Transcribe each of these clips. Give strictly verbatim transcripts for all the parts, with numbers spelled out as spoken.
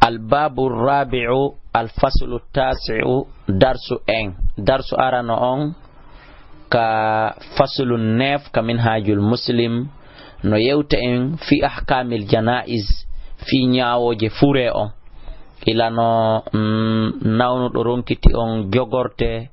Albabu rabi'u, alfaslu tasi'u, darsu en. Darsu arano on ka faslu nef ka Minhajul Muslim, no yewta en fi ahkamil janaiz, fi ñaawooje fure on. Ila no, mm, nawnuɗo ronkiti on jogorte,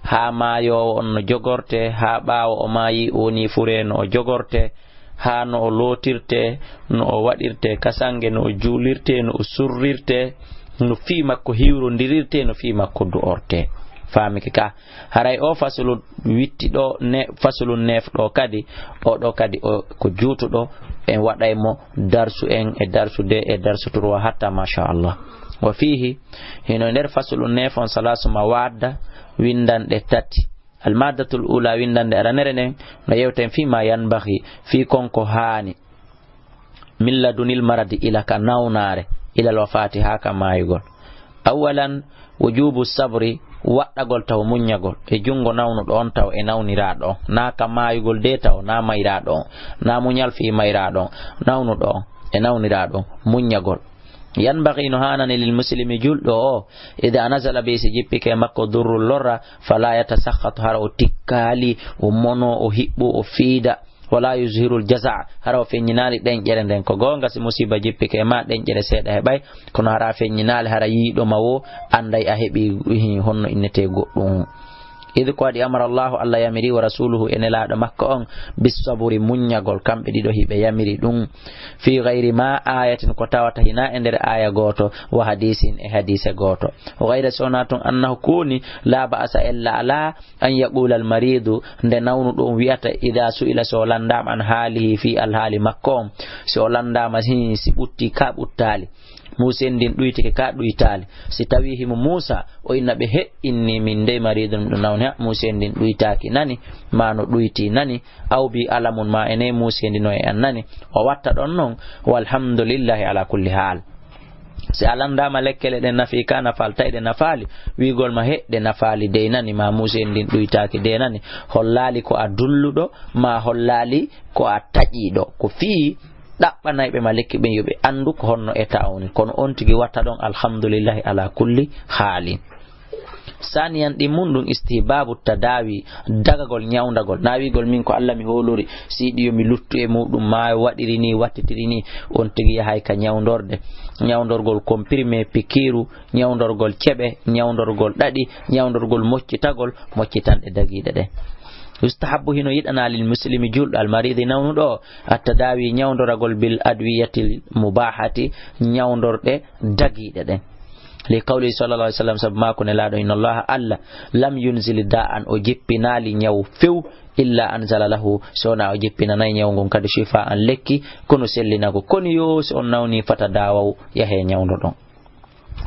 haa maayoowo on no jogorte, haa ɓaawo o maayi o woni fure no o jogorte, haa no o lootirte, no o waɗirte kasange, no o juulirte, no o surrirte, no fii makko hiwrondirirte, no fii makko du'orte. Faamike ka? Haray o fasulu witti ɗo, ne, fasulu nef ɗo kadi, o ɗo kadi o ko juutuɗo, en waɗay mo darsu en e darsu de e darsu turwa hatta, machallah. Wa fihi, hino nder fasulu nef on salasu mawadda, windanɗe tati. Almaddatul ula, windanɗe aranere nden, no yewten fi ma yanbaghi, fi kon ko haani. Min ladunil maradi, ila ka nawnaare, ilal wafaati, haa ka maayugol. Awalan, wujubu sabri, waɗɗagol taw muññagol e junngo nawnuɗo on taw e nawniraaɗo on, naa ka maayugol de taw, naa mayraaɗo on, naa muñal fii mayraaɗo on, nawnuɗo on e nawniraaɗo on, muññagol. Yanbaghi, no haanani, lil muslimi, julɗo o, ida nazala bi, si jippike e makko, durru, lorra, fala yatasakhatu, hara o tikkaali, o mono, o hiɓɓu, o fiida, wala yuzhirul jaza, hara o feññinaali ɗenƴere nden. Ko goonga, si musiba jippike e ma, ɗenƴere seeɗa heɓay, kono hara a feññinaali, hara yiiɗo ma wo anday a heɓi, hi, honno innete goɗɗum. Id ko waɗi amara Allahu, Allah yamiri, wa rasuluhu, e nelaaɗo makko on, bis saburi, muññagol, kamɓe ɗiɗo hiɓe yamiri ɗum. Fi gayri ma ayatin, ko tawata hina e nder aya gooto, wa hadisin, e hadise gooto. Wa gayra, so wonaa tun, annahu, ko woni, la ba'asa, ella alaa, an yaqula al maridu, nde nawnuɗo on wi'ata, ida su'ila, so o landaama, an haalihi, fi alhaali makko on, si o landaama, hi, si ɓutti ka ɓuttaali, muusi en ndin ɗuytike ka ɗuytaali, si tawi himo muusa, o inna ɓe, he, inni min dey maridun, miɗo nawni. Ha, muusi en ndin ɗuytaaki, nani, ma no ɗuyti, nani, aw bi alamun, ma ene muusi en ndino e an, nani, o watta ɗon non, walhamdulillahi ala kulli haal. Si a landaama lekkele ɗen nafi ka, nafaali, tawi ɗe nafaali, wi'ugol ma, he, ɗe nafaali dey, nani, ma muusi en ndin ɗuytaaki dey, nani, hollaali ko a dulluɗo, ma hollaali ko a taƴiiɗo. Ko fii ɗaɓɓanayɓe ma lekki ɓen, yo ɓe anndu ko honno eta on woni. Kono on tigi watta ɗon, alhamdulillahi ala kulli haalin. Saniyan, ɗi mun ɗum istihbabu tadawi, dagagol, ñawndagol. Na wi'ugol, min ko Allah mi hoolori, siɗi yo mi luttu e muɗum, ma waɗiri ni, wattitiri ni, on tigi yahay ka ñawndorde. Ñawndorgol comprimé, pikiiru, ñawndorgol ceɓe, ñawndorgol ɗaɗi, ñawndorgol moccitagol, moccitanɗe dagiiɗe ɗen. Yustahabbu, hino yiɗanaa, lil muslimi, julɗo, al maridi, nawnuɗo o, at tadawi, ñawndoragol, bil adwiyatil mubahati, ñawndorɗe dagiiɗe ɗen. Li qawli sallallahu alaihi wasallam, sabu maaku Nelaaɗo, inna Allaha, Allah, lam yunzil da'an, o jippinaali ñaw few, illa anzala lahu, so wonaa o jippinanay ñaw ngon kadi shifaan, lekki, kono sellinagol. Kono yo, si on nawni, fata dawaw, yahe ñawndo ɗon.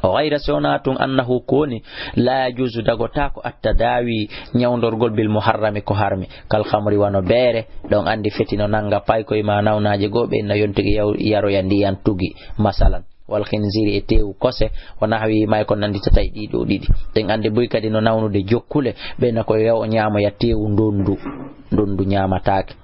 O gayra, so wonaa tun, annahu, ko woni, la yajuzu, dagotaako, attadawi, ñawndorgol, bil muharrami, ko harmi, kal khamri, wano beere, ɗon anndi feti no nannga paykoy ma nawnaaje goo, ɓe inna yontigi yaw-, yaroya ndiyan tugi, masalan. Wal khinziri, e teewu kose, wa nahwihi, ma e ko nannditata e ɗiɗo ɗiɗi. Ɗen anndi buy kadi no nawnude jokkule, ɓe na ko yo o ñaamoya teewu ndondu, ndondu ñaamataake.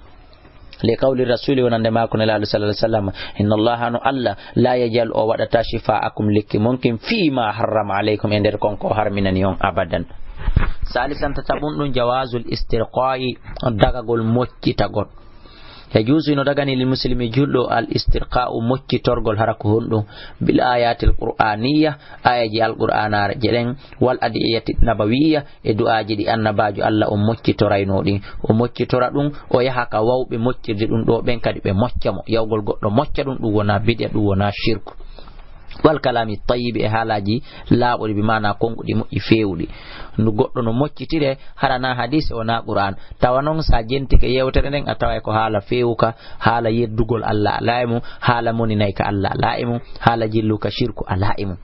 Li qawli rasuli, wonande maaku Nelaaɗo sallallahu alaihi wasallam, inna Allaha, no Allah, la yajal, o waɗata, shifaakum, lekki mon kin, fi ma harrama alaykum, e nder kon ko harminani on, abadan. Salisan, tataɓun ɗum, jawazul istirqa'i, dagagol moccitagol. Yajuuzu, hino dagani, lil muslimi, julɗo, al istirqa'u, moccitorgol, hara ko honɗum? Bil ayatil qur'aniyya, ayaji alqur'anaaje ɗen, wal adiyati nabawiyya, e du'aaji ɗi annabaajo Allah on moccitoraynoo ɗin. O moccitora ɗum, o yaha ka wawɓe moccirde ɗum ɗo, ɓen kadi ɓe mocca mo. Yawgol goɗɗo mocca ɗum, ɗum wonaa bid'a, ɗum wonaa shirku. Wal kalami tayyibi, e haalaaji laaɓuɗi, bi maana konguɗi, moƴƴi, feewuɗi. Ndu goɗɗo no moccitire, hara na hadiise, wonaa Qur'aan. Tawa non, sa jentike yewtere nden, a taway ko haala feewuka, haala yeddugol Allah alaa e mum, haala moninayka Allah alaa e mum, haala jilluka shirku alaa e mum.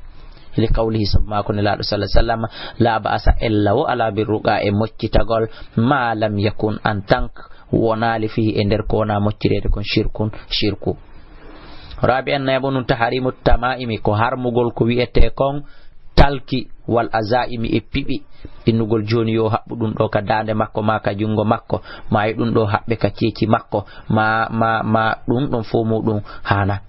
Li qawlihi, sabu maaku Nelaaɗo sallallahu alaihi wasallam, la ba'asa, ella wo alaa, bir ruqa, e moccitagol, ma lam yakun, en tant que wonaali, fihi, e nder ko wonaa moccireede kon, shirkun, shirku. Rabi'an, nayaɓun, taharimu tamaimi, ko harmugol ko wi'etee kon talki, wal azaimi, e piɓi, innugol jooni yo haɓɓu ɗum ɗo ka daande makko, ma ka junngo makko, ma yo ɗum ɗo haɓɓe ka ceeci makko, ma, ma, ma ɗum ɗon fof muɗum haana.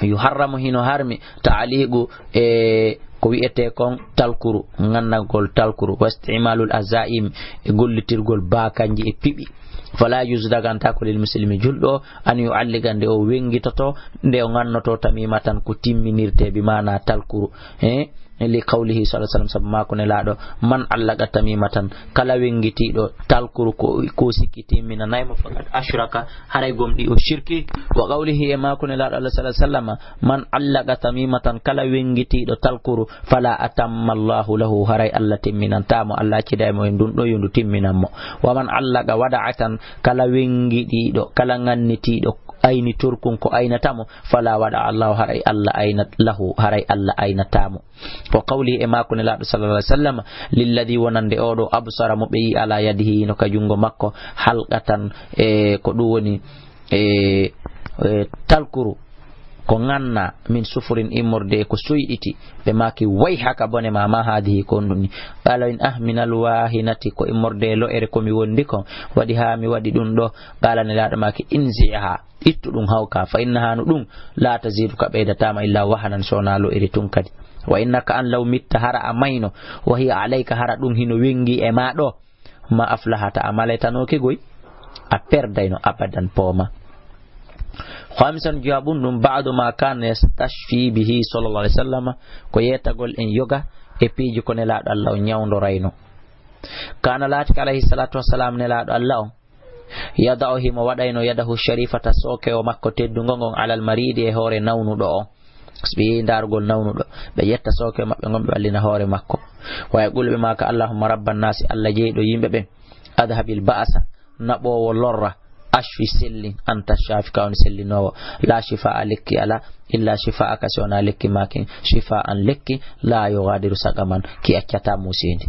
Yuharramu, hino harmi, taaliqu, e ko wi'etee kon talkuru, ŋannagol talkuru, wa istimalul azaim, e gollitirgol baakanji e piɓi. Fala yujuz, dagantaako lil muslimi, julɗo o, an yu'alliqa, nde o wengitoto, nde o ŋannoto tamimatan ko timminirtee, bi maana talkuru. Eh? Li qawlihi sallallahu alaihi wasallam, sabu maaku Nelaaɗo, man allaqa tamimatan, kala wengitiiɗo talkuru ko, ko sikki timminanay mo, faqad ashraka, haray gomɗii o shirki. Wa qawlihi, e maaku Nelaaɗo Allah sallallahu alaihi wasallam, man allaqa tamimatan, kala wengitiiɗo talkuru, fala atamma Allahu lahu, haray Allah timminantaa mo, Allah acciday mo e ndun ɗo yo ndu timminan mo. Wa man allaqa wada'atan, kala wengiɗiiɗo, kala ŋannitiiɗo aynitorkun ko aynata mo, fala wada'a Allahu, haray Allah ayna-, lahu, haray Allah aynataa mo. Wa qawlihi, e maaku Nelaaɗo sallallahu alaihi wasallam, lilladhi, wonande oo ɗoo, absara, mo ɓe yi'i, ala yadihi, no ka junngo makko, halqatan, e ko ɗum woni, e, e, talkuru, ko ŋanna, min sufurin, immorde ko soyɗiti. Ɓe maaki, wayhaka, bone ma, ma hadihi, ko honɗun ni? Qala, in ahminal wahinati, ko immorde lo'ere ko mi wondi kon, waɗi haa mi waɗi ɗun ɗoo. Qala, Nelaaɗo maaki, inzi'ha, ittu ɗun hawka, fa innaha, no ɗun, la taziduka, ɓeydataa ma, illa wahanan, so wonaa lo'ere tun kadi. Wa innaka, an, law mitta, hara a mayno, wa hiya alayka, hara ɗun hino wengi e ma ɗoo, ma aflahata, a malaytanooki goy, a perdayno abadan, pooma. Khamisan, jawaabun ɗun, ba'du ma kana yastashfi bihi sallallahu alaihi wasallam, ko yeetagol en yoga e piiji ko Nelaaɗo Allah on ñawndorayno. Kana, laatike, alayhi salatu wassalam, Nelaaɗo Allah on, yada'u, himo waɗayno, yadahu sharifata, sookewo makko teddungo ngon, alal maridi, e hoore nawnuɗo on. So ɓe yehi ndaarugol nawnuɗo, ɓe ƴetta sooke maɓɓe ngon, ɓe wallina hoore makko. Wa yaqulu, ɓe maaka, Allahumma rabban nasi, Allah jeyɗo yimɓe ɓen, adhabil ba'sa, naɓoowo lorra, ashfi, sellin, anta shafi, ka woni sellinoowo. La shifaa, lekki alaa, illa shifaaka, si wonaa lekki maa kin, shifaan, lekki, la yughadiru saqaman, ki accataa muuseendi.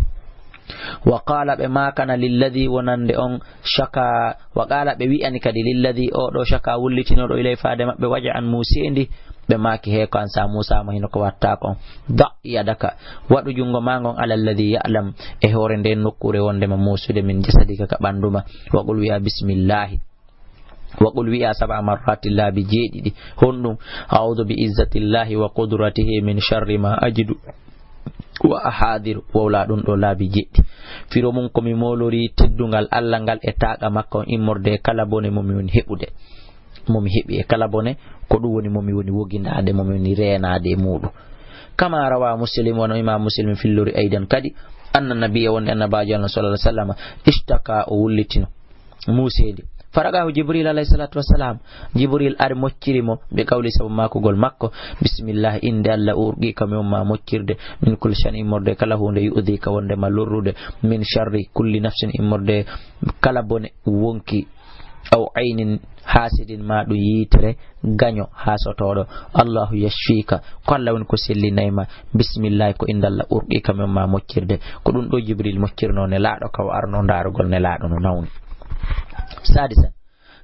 Wa qala, ɓe maakana, lilladhi, wonande on, shaka, wa qala, ɓe wi'ani kadi, lilladhi, oo ɗoo, shaka, wullitinooɗo, ilay, faade maɓɓe, waja'an, muuseendi, ɓe maaki, hee ko an sa muusaama hino ko watta kon, da yadaka, waɗu junngo maa ngon, ala alladhi ya'lam, e hoore nden nokkuure wondema muusude, min jasadika, ka ɓanndu ma, wa qul, wi'a, bismillahi. Wa qul, wi'a, sab'a marratin, laabi jeeɗiɗi. Honɗum? A'udhu bi izzatillahi wa qudratihi min sharri ma ajidu wa ahadiru. Wowla ɗum ɗo laabi jeeɗiɗi. Firo mum ko mi moolorii teddungal Allah ngal e taaqa makko on immorde e kala bone mo mi woni heɓude. Mo mi heɓi e kala bone, ko ɗum woni mo mi woni wogindaade, mo mi woni reenaade e muuɗum. Kama rawa Muslim, wano Imam Muslim fillori aydan kadi, anna nabiyya, wonde annabaajo Allah sallallahu alaihi wasallam, ishtaka, o wullitino. Muuseede. Faraqahu Jibril alayhi salatu wassalam. Jibril ari mocciri mo, bi qawli, sabu maakugol makko, bismillah, innde Allah, urqika, mi umma moccirde, min kulli shay'in, immorde kala huunde, yu'dhika, wonde ma lorrude, min sharri kulli nafsin, immorde kala bone wonki, aw aynin hasidin, ma ɗum yiitere gaño hasotooɗo. Allahu yashfika, ko Allah woni ko sellinay ma. Bismillah, ko innde Allah urqika, mi umma moccirde. Ko ɗum ɗo Jibril moccirno Nelaaɗo, ka o arno ndaarugol Nelaaɗo no nawni. Sadisan,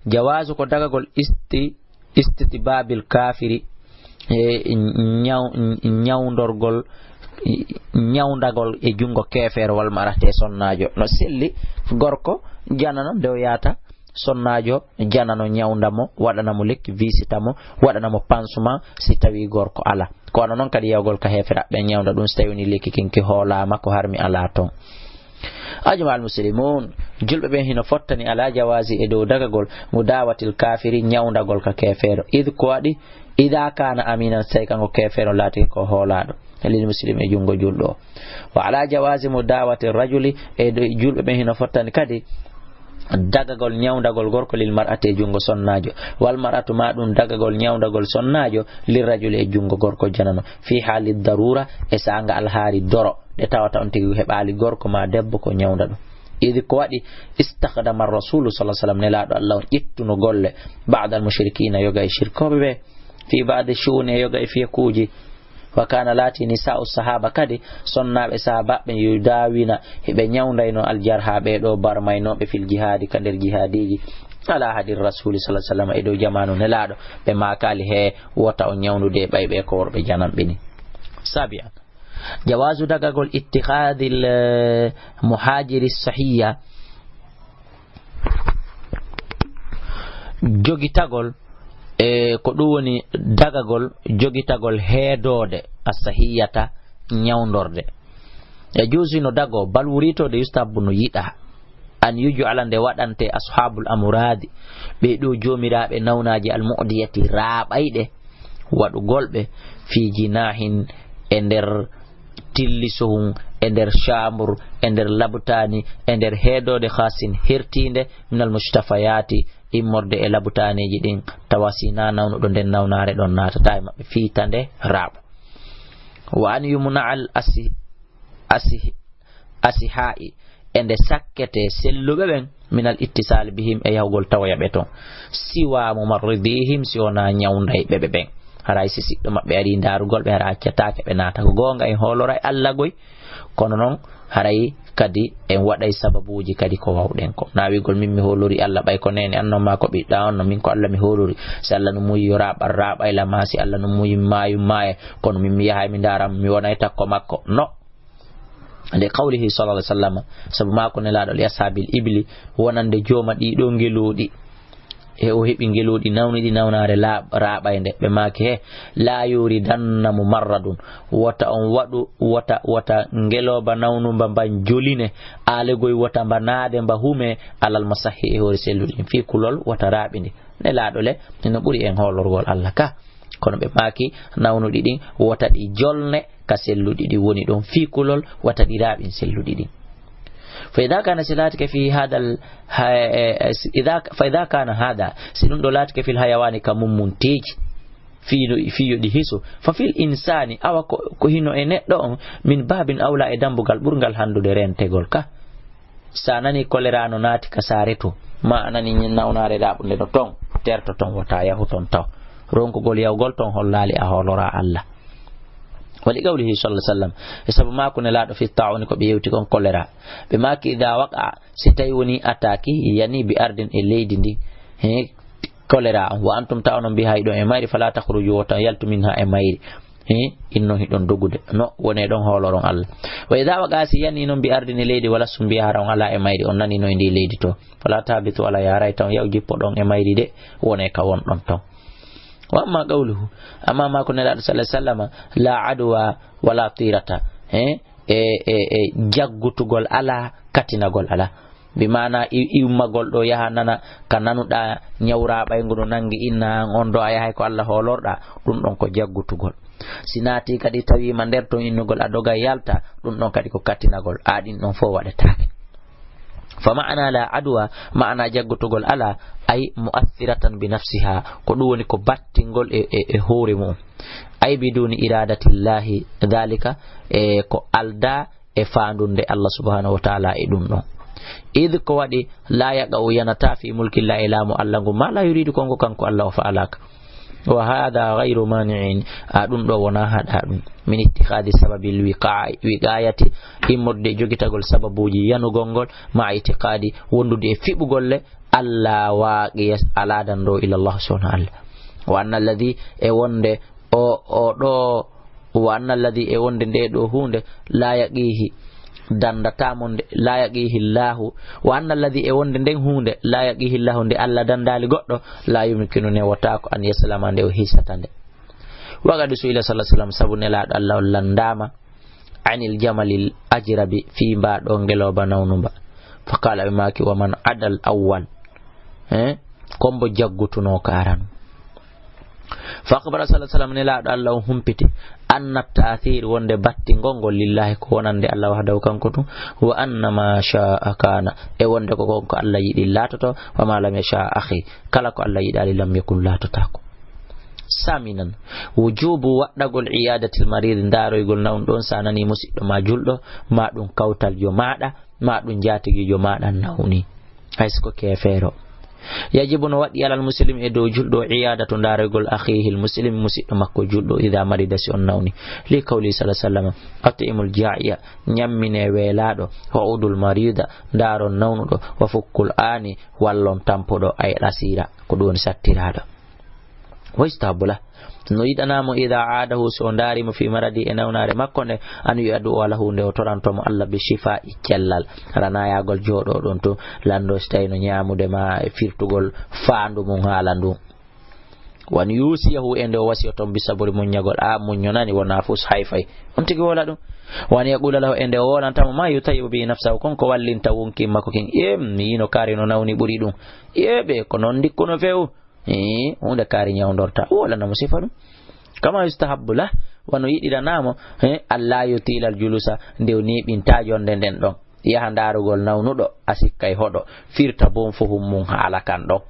jawaazu, ko dagagol isti-, istitbaabil kaafiri, e ñaw-, ñawndorgol, ñawndagol e junngo keefeero, wal mar'ati, e sonnaajo. No selli gorko janano nde o yaata sonnaajo janano ñawnda mo, waɗana mo lekki, visita mo, waɗana mo pansement, si tawi gorko ala. Ko wano non kadi yahugol ka heeferaaɓe ɓen ñawnda ɗum, si tawi woni lekki kin ki hoolaama, ko harmi alaa ton. Ajma al muslimun, julɓe ɓen hino fottani ala jawazi, e dow dagagol, mudawatil kafiri, ñawndagol ka keefeero. Id, ko waɗi, ida kana aminan, si tawi kanko keefeero laatike ko hoolaaɗo lil muslim, e junngo julɗo o. Wa ala jawazi mudawati rajuli, e dow julɓe ɓen hino fottani kadi dagagol ñawndagol gorko lil mar'ati, e junngo sonnaajo. Wal mar'atu, ma ɗum dagagol ñawndagol sonnaajo, lil rajuli, e junngo gorko janano. Fi haali darura, e saanga alhaari doro, ɗe tawata on tigi heɓaali gorko ma debbo ko ñawnda ɗum. Idi, ko waɗi, istakhdama rasulu sallallahu alaihi wasallam, Nelaaɗo Allah on ƴettuno golle, ba'dal mushrikina, yoga e shirkooɓe ɓe, fi ba'di shu'uni, e yoga e fiyakuuji. Wa kana, laati, nisa'u sahaba kadi, sonnaaɓe sahabaaɓe ɓen, yudawina, hiɓe ñawndayno aljarha, ɓee ɗo barmaynooɓe, fil jihaadi, ka nder jihaadiiji, ala ahadi rasuli sallallahu alaihi wasallam, e dow jamaanu Nelaaɗo, ɓe maakaali he wota on ñawndude, ɓay ɓe ko worɓe jananɓe ni. Sabi'an, jawazu, dagagol, ittikhadil, eh, muhajiri sahiya, jogitagol E ko ɗum woni dagagol, jogitagol heedoode, assahiyata, ñawndorde. E juusi no dagoo, bal wuriitoo de, yustahabbu, no yiɗaa, an yuj'ala, nde waɗante, ashaabul amraadi, ɓee ɗoo joomiraaɓe nawnaaji, al mu'diyati, raaɓayɗe, waɗugol ɓe, fii jinaahin, e nder tillisuhun, e nder chambre, e nder labutaani, e nder heedoode, khaasin, hertiinde, minal mustafayaati, immorde e labutaaneeji ɗin, tawa si naa nawnuɗo nden nawnaare ɗon naatata e maɓɓe, fii ta nde raaɓo. Wa an yumna'al asi-, asi-, asihaa'i, e nde sakkete selluɓe ɓen, minal ittisaali bihim, e yahugol tawoya ɓe ton. Siwa mumarridihim, si wonaa ñawndayɓe ɓe ɓen. Haray si siɗɗo maɓɓe arii ndaarugol ɓe, hara accataake ɓe naata. Ko goonga en hooloray Alla goy, kono non haray kadi en waɗay sababuuji kadi ko wawɗen ko. Na wi'ugol min mi hoolori Alla, ɓay ko neene an non maa ko ɓiɗɗa on, no min ko Alla mi hoolori. Si Alla no muuyi yo raaɓan, raaɓay la maa, si Alla no muuyi maayu, maaya. Kono min mi yahay mi ndaara mo, mi wonay takko makko. No. Li qawlihi sallallahu alaihi wasallam, sabu maako Nelaaɗo, li ashaabil ibli, wonande jooma ɗii ɗoo ngelooɗi. E o heɓi ngelooɗi nawniiɗi nawnaare laaɓ-, raaɓaynde. Ɓe maaki, he, laa yuridanna mumarradun. Wota on waɗu, wota, wota ngelooba nawnumba mban joline, aalegoy wota mba naade mba hume, alal masahhi e hoore selluɗi. Fii kulol wota raaɓindi. Nelaaɗo le, no ɓuri en hoolorgol Alla ka. Kono ɓe maaki, nawnuɗi ɗin, wota ɗi jolne ka selluɗi ɗin woni ɗon fii kulol, wata ɗi raaɓin selluɗi ɗin. Fa idha kana silatika fi hadal, ha-, eh, eh, idha, fa idha kana hadha, si ɗum ɗo laatike fil hayawani ka mummunteeji, fii no, fii yo ɗi hiso, fa fil insani, awa ko, ko hino e neɗɗo on, min babin awla, e dambugal ɓurgal handude rentegol ka. Sa nani kolera no naati ka saare to, ma a nani nawnaare laaɓunde no ton, terto ton, wota yahu ton taw. Ronkugol yahugol ton hollaali a hoolora Alla. Wa li qawlihi sallallahu alaihi wasallam, e sabu maako Nelaaɗo fi ta'uni ko ɓe yewti kon kolera. Ɓe maaki, idha waqa, si tawi woni attaque, yani bi ardin e leydi ndi, he, kolera on, wa antum ta'una biha, hiɗon e mayri, fala takhruju, wota yaltu minha e mayri. He, innon hiɗon dogude. No, wone ɗon hooloron Alla. Wa idha waqa, si yani non bi ardin e leydi, walastum biha, hara on ala e mayri, on nani no e ndi leydi to. Fala tahbitu, ala yaharay tan, yaw jippo ɗon e mayri de, wone ka won ɗon ton. Wa amma qawluhu, amma maako Nelaaɗo sallallahu alaihi wasallam, la adwa wala tirata. He, e, e, e jaggutugol ala, katinagol ala. Bi maana i-, immagol ɗo yaha nana ka nanuɗaa ñawraa ɓay ngu no nangi inna an on do a yahay ko Alla hoolorɗaa, ɗum ɗon ko jaggutugol. Si naati kadi tawiima nder ton innugol a doga yalta, ɗum ɗon kadi ko kattinagol, a ɗin ɗon fof waɗetaake. Fa ma'ana la adwa, ma'ana jaggutugol ala, ay mu'athiratan bi nafsiha, ko ɗum woni ko battingol e, e, e hoore mum. Ay biduni iradatillahi dhalika, e ko aldaa e faandunde Allah subhanahu wa ta'ala e ɗum ɗon. Id ko waɗi, la yaqa'u yanata fi mulkillah e laamu Allah ngu, ma la yuridu ko ngu kanko Allah o fa'alaka. Wa hadha ghayru mani'in, a ɗum ɗo wona haɗa ɗum. Min ittikhadi sababil wiqa-, wiqayati, immorde jogitagol sababuji yanugol ngol, ma itiqadi wondude e fiɓugol le, Allah waqiya aladan ɗo ila Allah subhanahu wa ta'ala. Wa anna alladhi e wonde o, o ɗo, wa anna alladhi e wonde nde ɗo hunde, la yaqihi, dandata mo nde, la yaqihi Allahu, wa anna alladhi e wonde nden hunde, la yaqihi Allahu nde Allah dandali goɗɗo, la yumkinu ne wota ko an yaslama nde o hisata nde. Wa qad su'ila sallallahu alaihi wasallam, sabu Nelaaɗo Allah on landama, anil jamalil ajrabi, fii mba ɗo ngelooba nawnumba. Fa qala, ɓe maaki, wa man adal awwal, eh, kombo jaggutunoo ka arano. Fa akhbara sallallahu alaihi wasallam, Nelaaɗo Allah on humpiti, anna ta'thir, wonde battingol ngol lillahi ko wonande Allah wahdahu kanko tun, wa anna ma sha'a kana, e wonde ko, ko, ko Allah yiɗi laatoto, wa ma lam yasha akhi, kala ko Allah yiɗaali lam yakun laatotako. Saminan, wujubu waɗɗagol iyadatil marid, ndaaroygol nawnuɗo on, sa nani musiɗɗo ma julɗo, ma ɗum kawtaljo maɗa, ma ɗum jatigijo maɗa nawni. Hay so ko keefeero. Yajibu no waɗi alal muslim e dow julɗo iyadatu ndaaroygol akhihil muslim musiɗɗo makko julɗo idha marida si on nawni. Li qawli sallallahu alaihi wasallam, at'imul ja'iya, ñammine weelaaɗo, wa udul marida, ndaaron nawnuɗo, wa fukkul ani, wallon tampuɗo, ay asira, ko ɗum woni sattiraaɗo. Wa yustahabbu lah, no yiɗanaa mo, ida aadahu, so o ndaari mo, fi maradi, e nawnaare makko nde, an yu'addu lahu, nde o toranto mo Allah, bi shifa'i, cellal, ranayagol jooɗo ɗon to, lando si tawi no ñaamude ma e firtugol faandu mum haala ndun. Wa an yusiyahu, e nde o wasiyoto mo, bisabri, muññagol. A muñño nani, wona fus hay fay. On tigi woola ɗum. Wa an yaqula lahu, e nde o woolanta mo, ma yutayyibu bihi nafsahu, kon ko wallinta wonki makko kin. Em, mi yino kaari no nawni ɓuri ɗum. Yeɓe, ko non ndikkuno few. Eh, huunde kaari ñawndorta. Woola na mo sifa ɗum. Kama yustahabbu lah, wano yiɗiranamo, eh, alla yutilal julusa, nde o neeɓinta jonde nden ɗon. Yaha ndaarugol nawnuɗo, a sikkay hoɗo, firta bonfohun mun haala kan ɗon.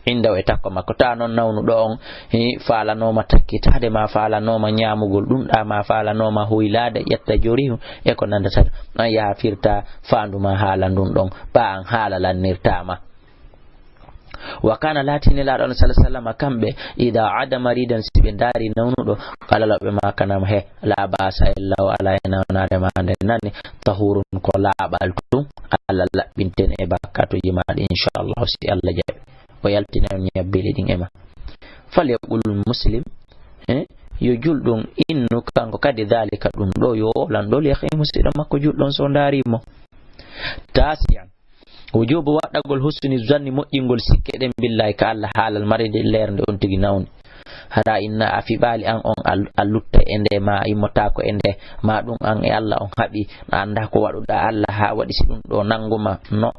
Inda o e takko makko, ta non nawnuɗo on, eh, faalanooma takkitaade ma, faalanooma ñaamugol ɗum ɗa ma, faalanooma hoylaade, ƴetta jorihu, e ko nandata ɗum. An yaha firta faandu ma haala ndun ɗon, ɓa an haala lannirtaama. Wa kana, laatini Nulaaɗo on, sallallahu alaihi wasallam, kamɓe, ida ada maridan, si ɓe ndaari nawnuɗo, qala lahu, ɓe maakana mo, he, la ba'sa, illa o ala e nawnaare ma nde nani, tahurun, ko laaɓal tun, Allah laɓɓinten e bakkatuji ma ɗi, inchallahu, si Allah jaɓi. O yaltina on ñabbeeli ɗin e ma. Falyaqul muslim, eh, yo julɗo on innu kanko kadi dhalika ɗum ɗo, yo woolan ɗo, li akhihi, musiɗɗo makko julɗo on, so ndaari mo. Tasi'an, wujubu waɗɗagol husni zanni, moƴƴingol sikke ɗen, billahi, ka Allah, haalal maride leer nde on tigi nawni. Hara inna a fiɓaali an on a, a lutta e nde, ma a immotaako e nde, ma ɗum an e Allah on haɓi, a annda ko waɗuɗa Allah haa waɗi si ɗum ɗo nanguma. No.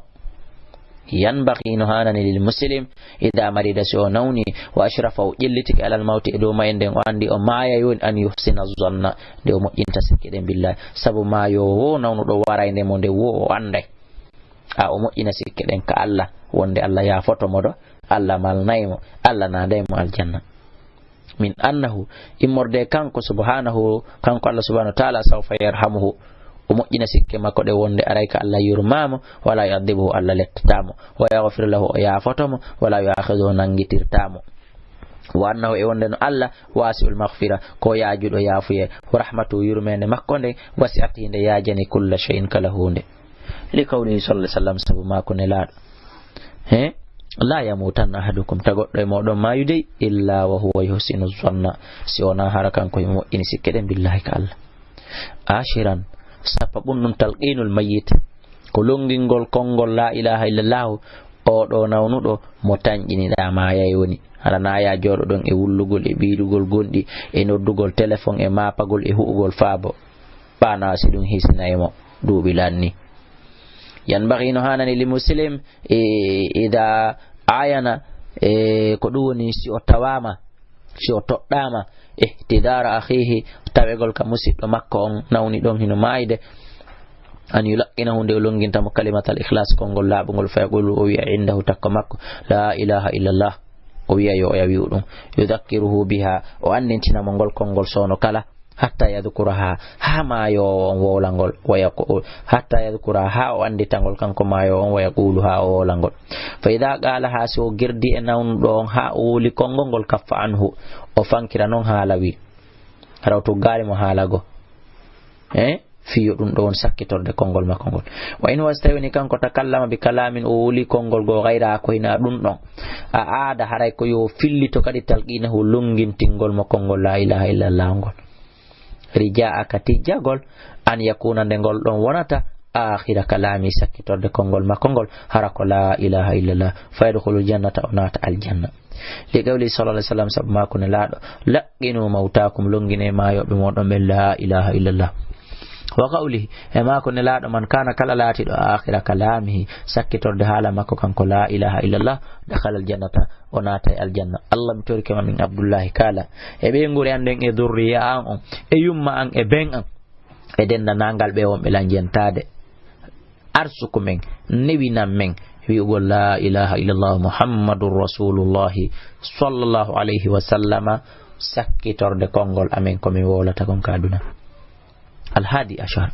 Yanbaghi, no haanani, lil muslim, ida marida, si o nawni, wa ashrafa, o ƴellitike, alal mawti, e dow mayde nden, o anndi o maayay woni, an yuhsina zanna, nde o moƴƴinta sikke ɗen, billahi. Sabu maayoowo wo nawnuɗo waray nde mo nde wo o anday. A o moƴƴina sikke ɗen ka Allah, wonde Allah yaafoto mo ɗo, Allah malnay mo, Allah naanday mo aljanna. Min annahu, immorde kanko subhanahu, kanko Allah subhanahu wa ta'ala, sawfa yarhamuhu, o moƴƴina sikke makko ɗe wonde aray ka Allah yurmaamo, wala yu'adhibuhu, Allah lettataamo, wa yaghfiru lahu, o yaafoto mo, wala yu'akhiduhu, nanngitirtaamo. Wa annahu, e wonde no Allah wasi'ul maghfira, ko yaajuɗo yaafuye, wa rahmatuhu, yurmeende makko nde, wasi'at, hinde yaajani, kulla shay'in, kala huunde. Li qawlihi sallallahu alaihi wasallam, sabu maako Nelaaɗo, he, la yamutanna ahadukum, ta goɗɗo e moɗon maayude, illa wa huwa yuhsinu zanna, si wona hara kanko himo moƴƴini sikke ɗen, billahi, ka Allah. Ashiran, sappa ɓun ɗun, talqinul mayyit, ko longingol konngol la ilaha illallahu, o ɗo nawnuɗo mo tanƴiniɗa maayay woni. Hara na ya jooɗoɗon e wullugol, e ɓiiɗugol gonɗi, e noddugol telefon, e maapagol, e hu'ugol faabo. Ɓana si ɗum hisnay mo duuɓi lanni. Yanbaghi, no haanani, li muslim, e, ida ayana, e, ko ɗum woni si o tawaama, si o toɗɗaama, ihtidara akhihi, tawegol ka musiɗɗo makko on nawni ɗon hino maayde, an yulaqqinahu, nde o longinta mo kalimatal ikhlas, konngol laaɓungol, fa yaqulu, o wi'a, indahu, takko makko, la ilaha illallah, o wi'a yo o ya wi'u ɗum, yudhakkiruhu biha, o anndintina mo ngol konngol soono kala, hatta yadhkuraha, haa maayoowo on wowla ngol, wa yaqu-, hatta yadhkuraha, haa o anndita ngol kanko maayoowo on, wa yaquluha, o wowla ngol. Fa idha qalaha, si o gerdi e nawnuɗo on haa o wowli konngol ngol, kaffa anhu, o fankira non haala wi. Hara o tuggaali mo haala go. Eh? Fiyo ɗum ɗo woni sakkitorde konngol makko ngol. Wa in huwa, si tawi woni kanko, takallama bi kalamin, o wowli konngol goo, ghayra, ko hinaa ɗum ɗon. A aada haray ko yo fillito kadi talqinahu, longintingol mo konngol la ilaha illallah ngol. Rija'a, ka tijjagol, an yakuna, nde ngol ɗon wonata, akhira kalami, sakkitorde konngol makko ngol, hara ko la ilaha illallah. Fa yadkhulul jannata, o naata aljanna. Li qawli sallallahu alaihi wasallam, sabu maako Nelaaɗo, laqqinu mawtakum, longine maayooɓe mooɗon ɓen la ilaha illallah. Wa qawlihi, e maako Nelaaɗo, man kana, kala laatiɗo, akhira kalamihi, sakkitorde haala makko kanko la ilaha illallah, dakhala aljannata, o naatay aljanna. Allah, mi torike ma min Abdullahi, kala e ɓeynguure an nden, e durriya an on, e yumma an, e ben an, e dendanangal ɓe wonɓe lan jentaade. Arsuku men, newinan men wi'ugol la ilaha illallah Muhammadur Rasulullahi sallallahu alayhi wa sallama, sakkitorde konngol amen ko min wowlata kon ka aduna. Alhadi ashar.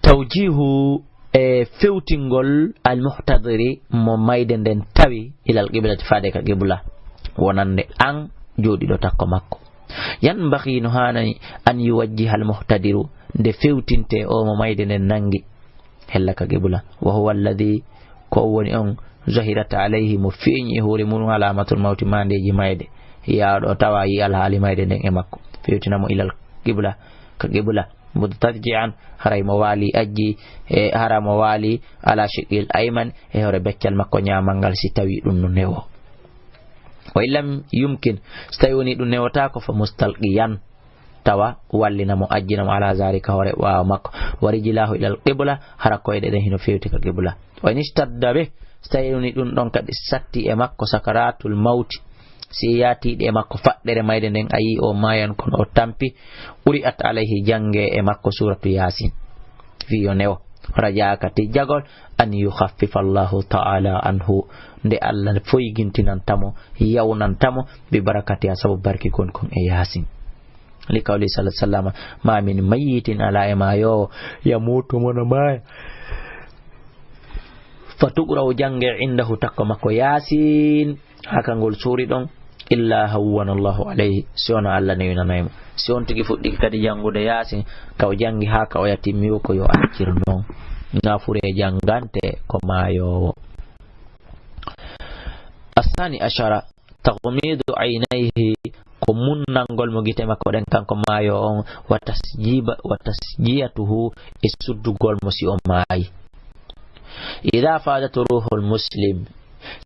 Tawjihu, e fewtingol almuhtadiri, mo mayde nden tawi, ilal qiblati, faade ka qibla, wonande an jooɗiɗo takko makko. Yanbaghi, no haanani, an yuwajjiha almuhtadiru, nde fewtinte o mo mayde nden nangi hella ka qibla. Wa huwa alladhi, ko o woni on, zahirat alayhi, mo feeñi e hoore muɗum, alamatul mawti, mandeeji mayde. Yaaɗo tawa yi alhaali mayde nden e makko. Fewtina mo ilal qibla, ka qibla. Mudtajji'an, haray mo waali ajji, e hara mo waali ala shiqqil ayman, e hoore beccal makko ñaamal ngal, si tawi ɗum no newo. Wa in lam yumkin, so tawi woni ɗum newotaako, fa mustalqiyan, tawa wallina mo, ajjina mo, ala zalika, hoore ɓaawo makko, wa rijlahu ilal qibla, hara koyɗe ɗen hino fewti ka qibla. Wa in ishtadda bih, so tawi woni ɗum ɗon kadi satti e makko, sakaratul mawti, si yaatiiɗe e makko faɗɗere mayde nden, a yii o maayan kono o tampi, quri'at alayhi, jange e makko suratu Yasin, fi yo newo, rajaaka tijjagol, an yukhaffifa Allahu ta'ala anhu, nde Allah foygintinanta mo, yawnanta mo, bi barakatiha, sabu barki kon kon e Yasin. Li qawli sallallahu alaihi wasallam, ma min mayyitin, ala e maayoowo, yamutu mo no maaya, fa tuqra'u, jange indahu, takko makko Yasin, haa ka ngol suuri ɗon, illa hawwana Allahu alayhi, si wona Allah newinanay mo. Si on tigi fuɗɗike kadi janngude Yaasin, ka o janngi haa ka oya timmi, ko yo accir non. Naafure jangante ko maayoowo. Asani ashara, taghmidu aynayhi, ko munnangol mo gite makko ɗen kanko maayoowo on, wa tasjiba-, wa tasjiyatuhu, e suddugol mo si o maayi. Ida fadat ruhul muslim,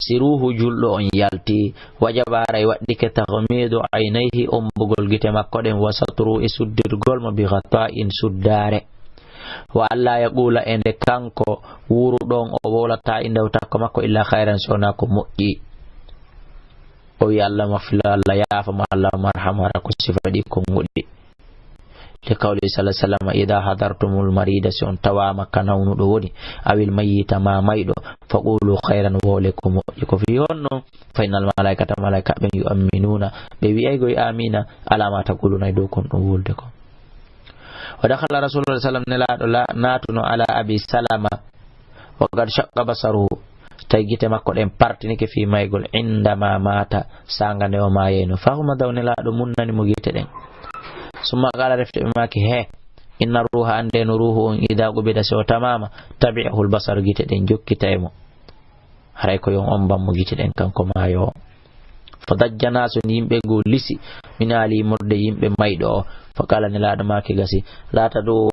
si ruhu julɗo on yalti, wajaba, haray waɗɗike, taghmidu aynayhi, ombugol gite makko ɗen, wa satru, e suddirgol mo, bi ghata'in, suddaare. Wa alla yaqula, e nde kanko wuuruɗo on o wowlata, indahu, takko makko, illa khayran, si wona ko moƴƴi. O wi, "Allahumma ighfir lahu, Allah yaafo mo, Allahumma arhamhu," hara ko sifa ɗi konguɗi. Li qawli sallallahu alaihi wasallam, "Idha hadartumul marida," si on tawama ka nawnuɗo woni, "awil mayyita," ma mayɗo, "faqulu khairan," wowle ko moƴƴi. Ko fii honno? "Fa innal malaikata," malaika ɓen, "yu'amminuna," ɓe wi'ay goy, "Amina," ala ma taquluna, e dow kon ɗum wolde kon. Wa dakhala Rasulullah sallam, Nelaaɗo la-, naatuno ala Abi Salama, wa qad shaqqa basaruhu, tawi gite makko ɗen partinike fii maygol, indama mata, saanga nde o maayayno. Fahuma daw, Nelaaɗo munnani mo gite ɗen. Summa qala, refti ɓe maaki, "He, inna ruha, annde no ruhu on, ida qubida, si o tamama, tabi'ahul basar, gite ɗen jokkitay mo." Haray ko yon on bammo gite ɗen kanko maayo o. Fa dajja nasun, yimɓe goo lisi, min ali morde yimɓe mayɗo o. Fa qala, Nelaaɗo maaki gasi, "La tad'u